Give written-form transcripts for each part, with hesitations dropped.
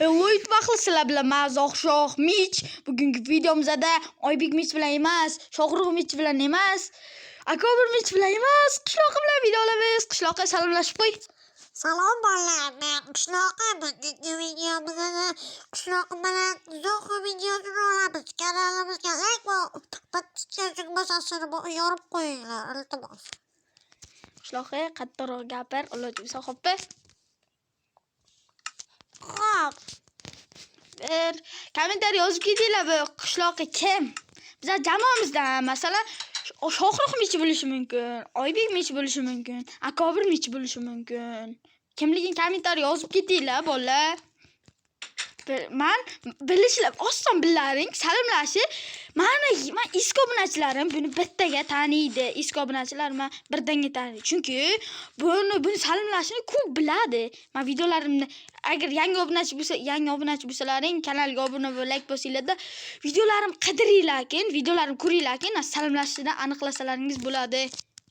Lloyd Baxl sizlar bilan men Zohshoh Mich. Bugungi videomizda Oybek Mich bilan emas, Shohrux Mich bilan emas, Akobir Mich bilan emas, qishloqi bilan video olamiz. Qishloqqa salomlashib qo'y. Salom bolalar, men Qishloqi. Bugungi videomizda Qishloqi bilan Zohi videosini olamiz. Kanalimizga like va подписка tugmasini yorib qo'yinglar, iltimos. Qishloqi qattiqroq gapir, iloji bo'lsa, xo'pmi? Xo'p, Bir kommentariy yozib ketinglar, bu qishloqi kim? Bizlar jamoamizdan, masalan, Shohrux Mich bo'lishi mumkin, Oybek Mich bo'lishi mumkin, Akobir Mich bo'lishi mumkin. Kimligini kommentariy yozib ketinglar, bolalar. Man bilishlar oson bilaring, salomlashib, man eski obunachilarim buni bittaga taniydi. Eski obunachilar man birdanga taniydi. Chunki buni salomlashini ko'p biladi. Man videolarimni agar yangi obunachi bo'lsa, yangi obunachi bo'lsalaring, kanalga obuna va like bosinglarda videolarim qidiringlar keyin, videolarim ko'ringlar keyin salomlashishini aniqlasalaringiz bo'ladi.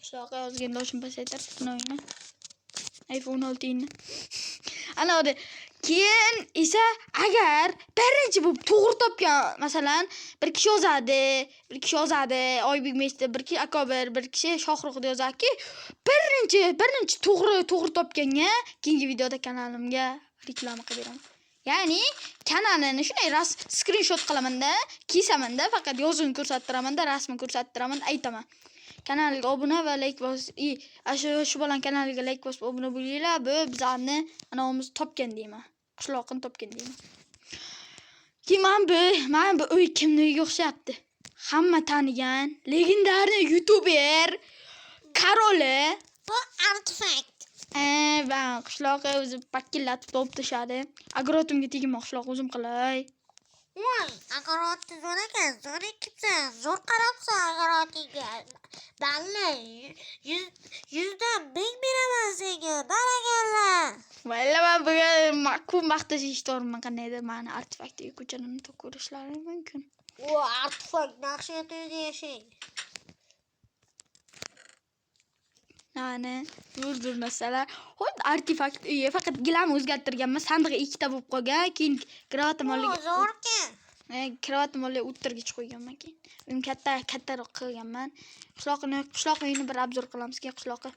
Shunaqa yozgan doshim pasaytir uni. iPhone 6 ni. Ana odi. Keyin esa agar birinchi bo'lib to'g'ri topgan, masalan, bir kishi yozadi, bir kishi yozadi, Oybek Mechda, bir kishi Akobir, bir kishi Shohrux deb yozadiki, birinchi to'g'ri topganga keyingi videoda kanalimga reklama qilib beraman. Ya'ni kanalini shunday skrinshot qilamanda, kesamanda, faqat yozuvini ko'rsattiraman-da, rasmini ko'rsattiraman, aytaman. Kanalga obuna va like bos, shu bolani kanaliga like bosib obuna bo'linglar, bu bizlarni anavimiz topgan deyman. Qishloqini topgan deyman. Keyin mana bu uy kimni uyiga o'xshayapti? Hamma tanigan legendarniy youtuber Karoli. Bu artefakt. Va qishloqi o'zi pakillatib topib tashadi. Agrotimga tegma, qishloq o'zim qilay. Voy, agoroti zo'r ekan, zo'r ekibsan, zo'r qarabsan agorotingga. Balla, 100 dan 1000 beraman senga, barakalla. Valla man bugun ko'p maqtash eshityapman, qandaydir mani artefaktdagi ko'chalarni ko'rishlari mumkin. O, artefakt, naqshga to'yda yashang. Ana, zo'r narsalar. Xuddi artefakt uyi, faqat gilamni o'zgartirganman. Sandig'i ikkita bo'lib qolgan. Keyin krovatim O, oldiga zo'rkan. Krovatim oldiga o'tirgich qo'yganman keyin. Uyim katta, kattaroq qilganman. Qishloq uyini bir obzor qilamiz keyin qishloqqa.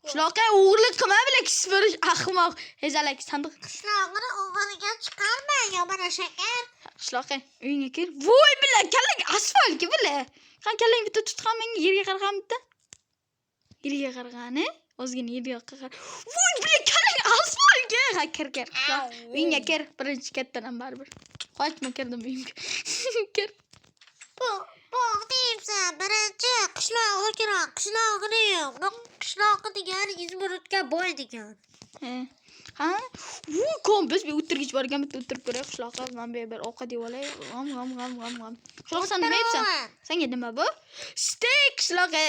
Qishloqqa o'g'irlik qilma, bilan kisvirish ahmoq. Hezalak sandiq. Qishlog'ini o'g'riga chiqarma, yomon shakar. Qishloqqa uyingga kir. Voy bilan kallang asfaltga bila. Qani kallang bitta tutqan menga yerga qarag'an bitta. Yerga qarag'ani, ozgina yerga qara. Voy bilan kallang asfaltga. Ha, kir kir. Qishloq uyingga kir, birinchi kattadan baribir. Qochma, kirdim uyimga. Kir. Bu deyimsan, birinchi qishlog'i kerak, qishlog'ini yo'q. Bu qishlog'i degani izmurutga boy degan. He. Ha? Voy, kompis bir o'tirgich bor ekan, bitta o'tirib ko'ray qishloqqa. Men bu yerga bir ovqat yeb olay. G'am g'am g'am g'am g'am. Qishloqqa sen nima yeyapsan? Senga nima bu? Steak qishloqqa.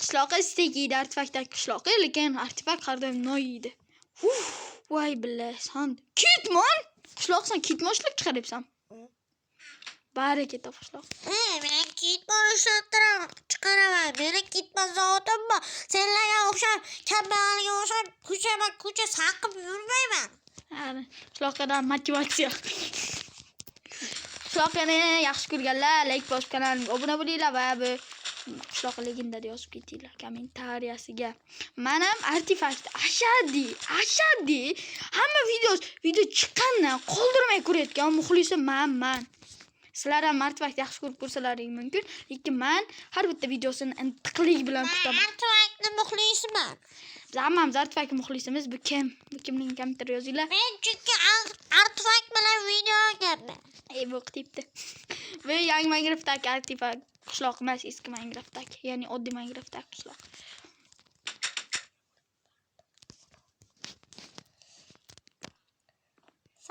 Qishloqqa steak yeydi, artefaktdagi qishloqqa, lekin artefakt har doim non yeydi. Uf, voy billa, san ketmon. Qishloq sen ketmon ishlab chiqaryapsan. Baraka top qishloq. He, men ketmon ishlab chiqaraman. Meni ketmon zavodim bor. Senlarga o'xshab, kambag'alga o'xshab ko'chama-ko'cha saqib yurmayman. Hani, qishloqdan motivatsiya. Qishloqni yaxshi ko'rganlar like bosib kanalimga obuna bo'linglar va bu qishloq legenda deb yozib ketinglar kommentariyasiga. Men ham artefakt ashaddiy hamma video chiqqandan qoldirmay ko'rayotgan muxlisi manman. Sizlar ham artefakt yaxshi ko'rib ko'rsalaring mumkin, lekin men har bitta videosini intiqlik bilan Men kutaman. artefaktni muxlisiman. Biz hammamiz artefakt muxlisimiz. Bu kim? Bu kimligini kommentariyada yozinglar. Men chunki artefakt bilan video olganman. Ey, bu debdi. Bu yangi Minecraftdagi artefakt qishloq emas, eski Minecraftdagi, ya'ni oddiy Minecraftdagi qishloq.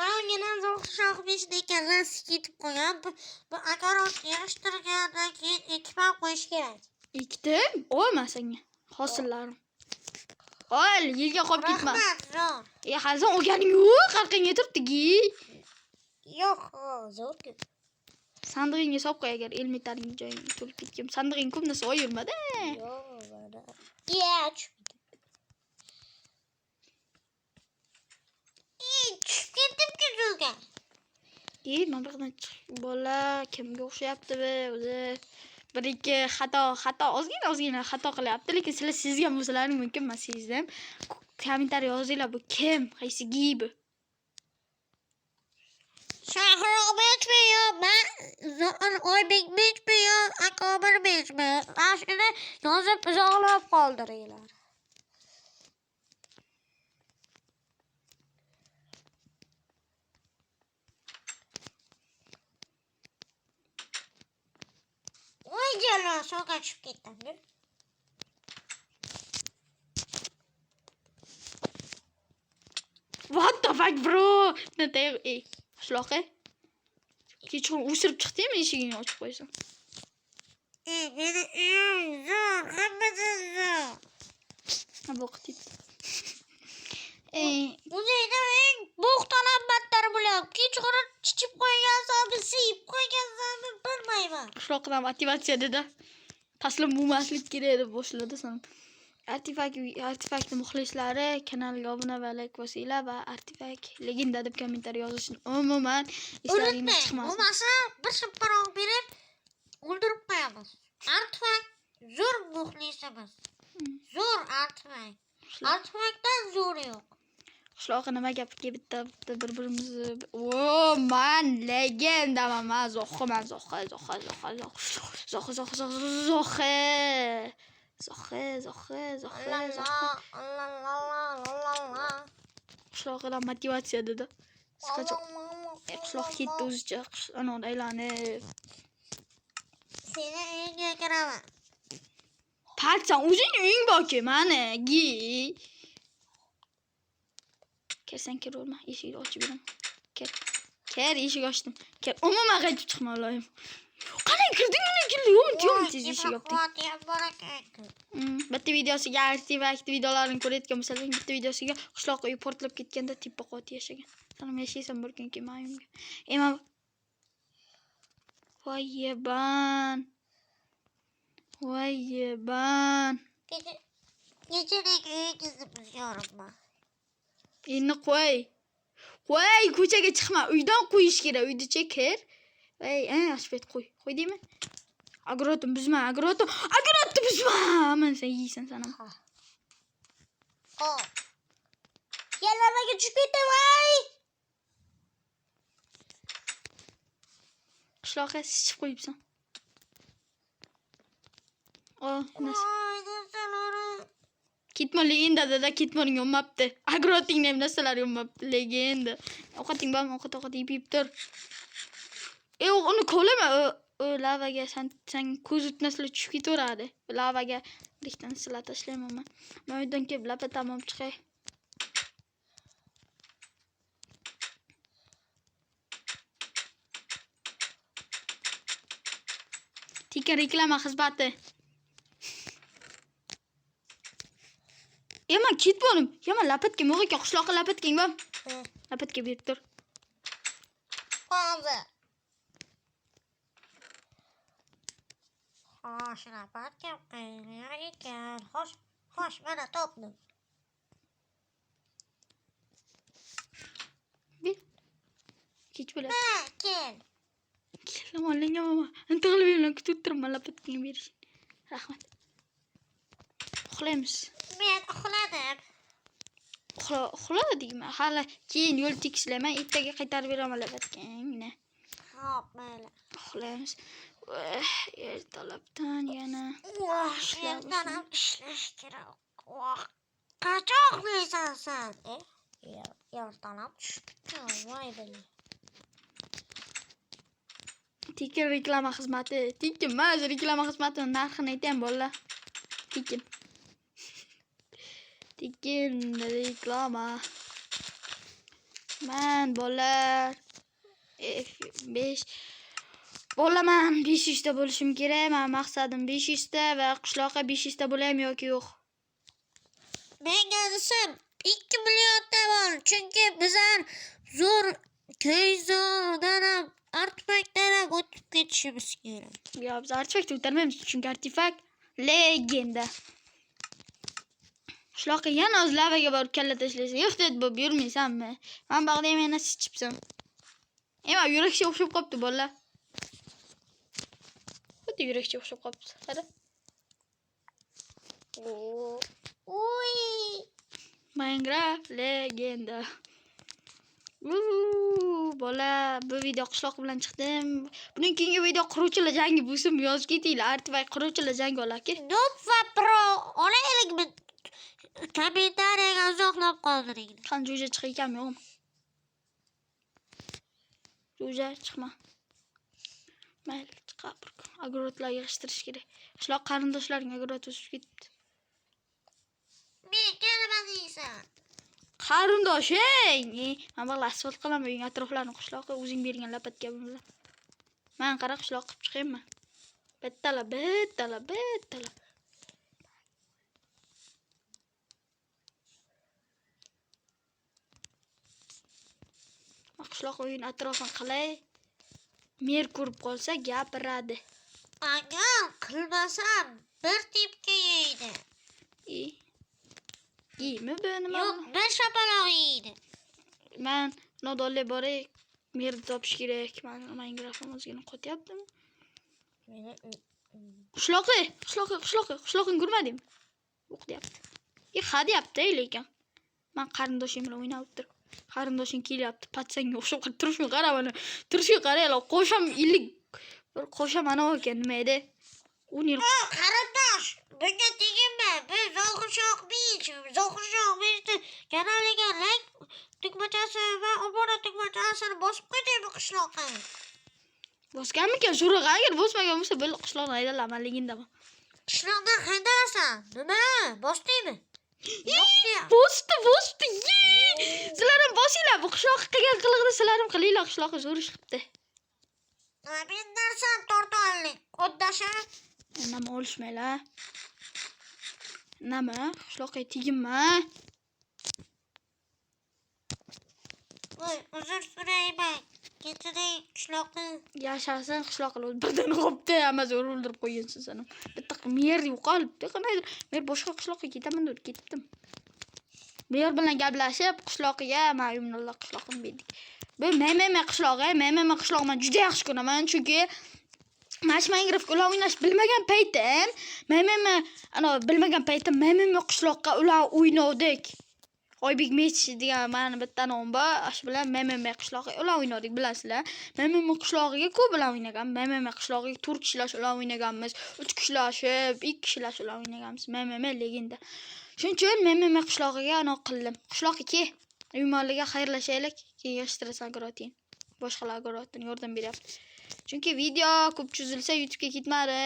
Sangina zo'r qishloq beshida ekan, ras ketib qolgan. Bu agorot yig'ishtirgandan keyin ekib ham qo'yish kerak. Ekdim, olma senga hosillarim. Ol, yerga qolib ketma. Rahmat, zo'r. Hali sen olganing yo'q, orqangga turibdi-ki. Yo'q, zo'r-ku. Sandig'ingga solib qo'y agar elmetaring joying to'lib ketgan. Sandig'ing ko'p narsa olib yurma-da. Yo'q, mana. Ya, tushib ketdim. Tushib ketdim-ku suvga. Mana bu yoqdan chiq bola kimga o'xshayapti bu o'zi? Bir ikki xato, ozgina ozgina xato qilyapti, lekin sizlar sezgan bo'lsalaring mumkin, men sezdim. Kommentariy yozinglar, bu kim? Qaysi gibi? Shohruh mechmi yo man Oybek mechmi yo Akobir mechmi? Mana shuni yozib izohlab qoldiringlar. Voy jalol, suvga tushib ketdim. What the fuck bro? Ey, qishloqqa. Kechqurun o'sirib chiqdingmi eshigingni ochib qo'ysam? Ey, meni uyim zo'r, hammadan zo'r. Ha, bo'q deb. Ey, O'zingni eng bo'xton battar bo'lyapti. Kechqurun chichib qo'ygansanmi, siyib qo'ygansanmi bilmayman. Qishloqdan motivatsiya dedi. Taslim bo'lmaslik kerak deb boshladi san. Artefakt muxlislari kanalga obuna va like bosinglar va Artefakt legenda deb kommentariy yozishni umuman eslaringdan Unutmang, chiqmasin. bo'lmasa bir shipparoq berib o'ldirib qo'yamiz. Artefakt zo'r muxlisimiz. Zo'r artefakt. Artefaktdan zo'ri yo'q. Qishloqqa nima gapki bitta bitta bir-birimizni o man legendaman man Zo'xi man Zo'xi Zo'xi Zo'xi Zo'xi Zo'xi Zo'xi Zo'xi Zo'xi Zo'xi Zo'xi Zo'xi La la la la la. Qishloqdan motivatsiya dedi. Qisqacha qishloq ketdi o'zicha anavi aylanib. Seni uyingga kiraman. Parchan o'zing uying borki mani gi. Kirsang kiraverma, eshikni ochib beraman. Kir. Kir, eshik ochdim. Kir, umuman qaytib chiqma iloyim. Qanday kirding uni kirdi? Yo'q, yo'q, tez eshik yopding. Quvvatiyam bor ekan. Bitta videosiga Artefakt videolarini ko'rayotgan bo'lsangiz, bitta videosiga qishloq uyi portlab ketganda tepa quvvat yashagan. Sen ham yashaysan bir kun keyin mani uyimga. Man voy yeban. Voy yeban. Gecelik uyingizni buzyorman. Endi qo'y. Qo'y, ko'chaga chiqma. Uydan qo'yish kerak. Uydacha kir. Ey, ashbet qo'y. Qo'y deymi? Agrotim buzma, agrotim. Agrotni buzma. Mana sen yeysan sen ham. O. Yalamaga tushib ketdim, ay. Qishloqqa sichib qo'yibsan. O, narsa. Voy, narsalari. Ketmon legenda dada, ketmoning yonmabdi. Agrotingni ham narsalar yonmabdi, legenda. Ovqating bormi? Ovqat ovqat yeb yeb tur. Uni kovlama, u lavaga sen ko'z o'tmaslar tushib ketaveradi. Lavaga ikkita narsalar tashlayman man. Men uydan kelib lapatam olib chiqay. Tekin reklama xizmati. Man ketmonim. Man lapatga yo'q ekan, qishloqqa lapatgang bor. Lapatga berib tur. Hozir. Xo'sh, lapatkam qayerda ekan? Xo'sh, xo'sh, mana topdim. Ber. Kech bo'ladi. Ha, kel. Keldim, olingan mama. Intig'ilib bilan kutib turibman lapatgang berishini. Rahmat. Uxlaymiz. Men uxladim. Uxladingmi? Hali keyin yo'l tekislayman, ertaga qaytarib beraman lapatgangni. Xo'p, mayli. Uxlaymiz. Ertalabdan yana Ertalab ishlash kerak. Voh, qachon uxlaysan sen? Ertalab tushibdi, voy billa. Tekin reklama xizmati. Tekin emas, reklama xizmatini narxini aytayam bolalar. Tekin. Tekin reklama. Man bolalar F5 bolalar man 500 ta bo'lishim kerak. Man maqsadim 500 ta va qishloqqa 500 ta bo'laymi yoki yo'q? Menga desam 2 millionta bor, chunki bizlar zo'r Keyzodan ham, Artefaktdan ham o'tib ketishimiz kerak. Yo, biz Artefaktni o'tarmaymiz, chunki Artefakt legenda. Qishloqqa yana o'z lavaga borib kalla tashlaysan. Yo'q deb bo'lib yurmaysanmi? Man bag'dayam yana sichibsan. Ema yurakcha o'xshab qolibdi bolalar. Xuddi yurakcha o'xshab qolibdi. Qara. Uy. Minecraft legenda. Bola, bu video qishloq bilan chiqdim. Buning keyingi video quruvchilar jangi bo'lsin, yozib ketinglar. Artibay quruvchilar jangi olaki. Noob va pro olaylikmi? Kommentariyaga izohlab qoldiring. Qani jo'ja chiq ekanmi yo'qmi? Jo'ja chiqma. Mayli, chiqa bir kun. Огород lar yig'ishtirish kerak. Qishloq qarindoshlaring огород o'sib ketibdi. Menga nima deysan? Qarindoshing! Men bu asfalt qilaman uying atroflarini qishloqqa o'zing bergan lapatka bilan. Men qara qishloq qilib chiqaymi? Bittalab, bittalab, bittalab. Qishloq uyning atrofini qilay. Mer ko'rib qolsa gapiradi. Agar qilmasam bir tepki yeydi. Yeymi bu nima? Yo'q, bir shapaloq yeydi. Men nodonlik boray, merni topish kerak. Men Minecraft'im ozgina qotyaptimi? Qishloqi, qishloqi, qishloqi, qishloqini ko'rmadingmi? Yo'q deyapti. Ha deyapti lekin. Men qarindoshim bilan o'ynab turib. Qarindoshing kelyapti, patsanga o'xshab qilib turishini qara mana. Turishga qaranglar, qo'sham illik bir qo'sham ana ekan, nima edi? 10 yil. Qarindosh, bunga teginma. Bu Zohirshoh Beach, Zohirshoh Beachni kanaliga like tugmachasi va obuna tugmachasini bosib qo'yding bu qishloqqa. Bosganmikan? Sho'rg'a agar bosmagan bo'lsa, bil qishloqni haydalama, man legendaman. Qishloqdan haydalasan. Nima? Bosdingmi? Yo'q deya. Bosdi, bosdi. Sizlar ham bosinglar. Bu qishloq qilgan qilig'ini sizlar ham qilinglar. Qishloqqa zo'r ish qilibdi. Men narsam tortollik. O'ddashim. Nima olishmanglar. Nima? Qishloqqa teginma. Voy, uzr so'rayman. Kechiring qishloqni. Yashasin qishloq qilib birdan qopti, hamma zo'r o'ldirib qo'ygansin sen. Bitta mer yo'qolibdi, qandaydir. Men boshqa qishloqqa ketaman deb ketdim. Mer bilan gaplashib qishloqiga, men uyimni qishloqni berdik. Bu MMM qishlog'i, MMM qishlog'i men juda yaxshi ko'raman, chunki mana shu Minecraft ular o'ynash bilmagan paytim, MMM ana bilmagan paytim MMM qishloqqa ular o'ynavdik. Oybek Mech degan mani bitta nom bor, shu bilan MMM qishlog'i ular o'ynadik, bilasizlar. MMM qishlog'iga ko'p ular o'ynagan. MMM qishlog'iga 4 kishilash ular o'ynaganmiz, 3 kishilashib, 2 kishilash ular o'ynaganmiz. MMM legenda. Shuning uchun MMM qishlog'iga ana qildim. Qishloqqa ke, uymonliga xayrlashaylik, keyin yig'ishtirasan agrotin. Boshqalar agrotin yordam beryapti. Chunki video ko'p cho'zilsa YouTube'ga ketmadi.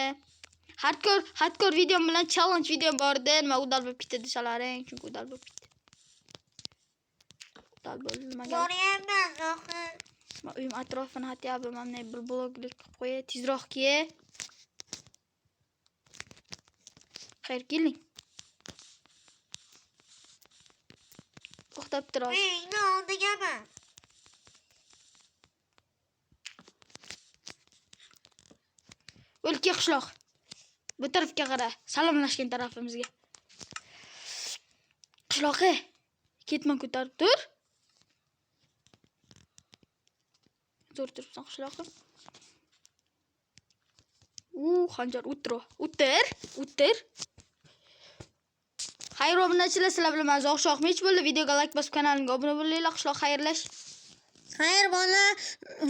Hardcore videom bilan challenge videom bor edi. Nima udal bo'lib ketdi desalaring, chunki udal bo'lib ketdi. Udal bo'ldi, nima gap? Boryapman, Zohir. Men uyim atrofini hatyapman, mana bunday bir bloklik qilib qo'yay, tezroq ke. Xayr, keling. To'xtab tur hozir. Uyingni oldigaman. O'lka qishloq. Bu tarafga qara, salomlashgan tarafimizga. Qishloqi, ketman ko'tarib tur. Zo'r turibsan qishloqi. U xanjar o'tir, o'tir, o'tir. Xayr obunachilar, sizlar bilan men Zohirshoh Mech bo'ldi. Videoga like bosib kanalimga obuna bo'linglar. Qishloq xayrlash. Xayr bola,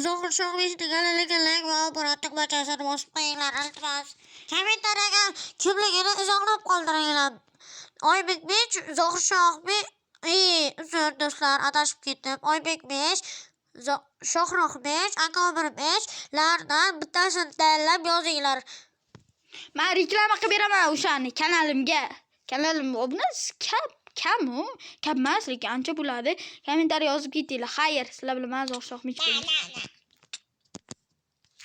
Zohirshoh Mechning kanaliga like va obuna tugmachasini bosib qo'yinglar, iltimos. Kommentariyaga kimligini izohlab qoldiringlar. Oybek Mech, Zohirshoh Mech, uzr do'stlar, adashib ketdim. Oybek Mech, Shohruh Mech, Akobir Mech lardan bittasini tanlab yozinglar. Men reklama qilib beraman o'shani kanalimga. Kanalim obunasi kam u, kam emas, lekin ancha bo'ladi. Kommentariy yozib ketinglar. Xayr, sizlar bilan men Zohirshoh Mech bo'ldim.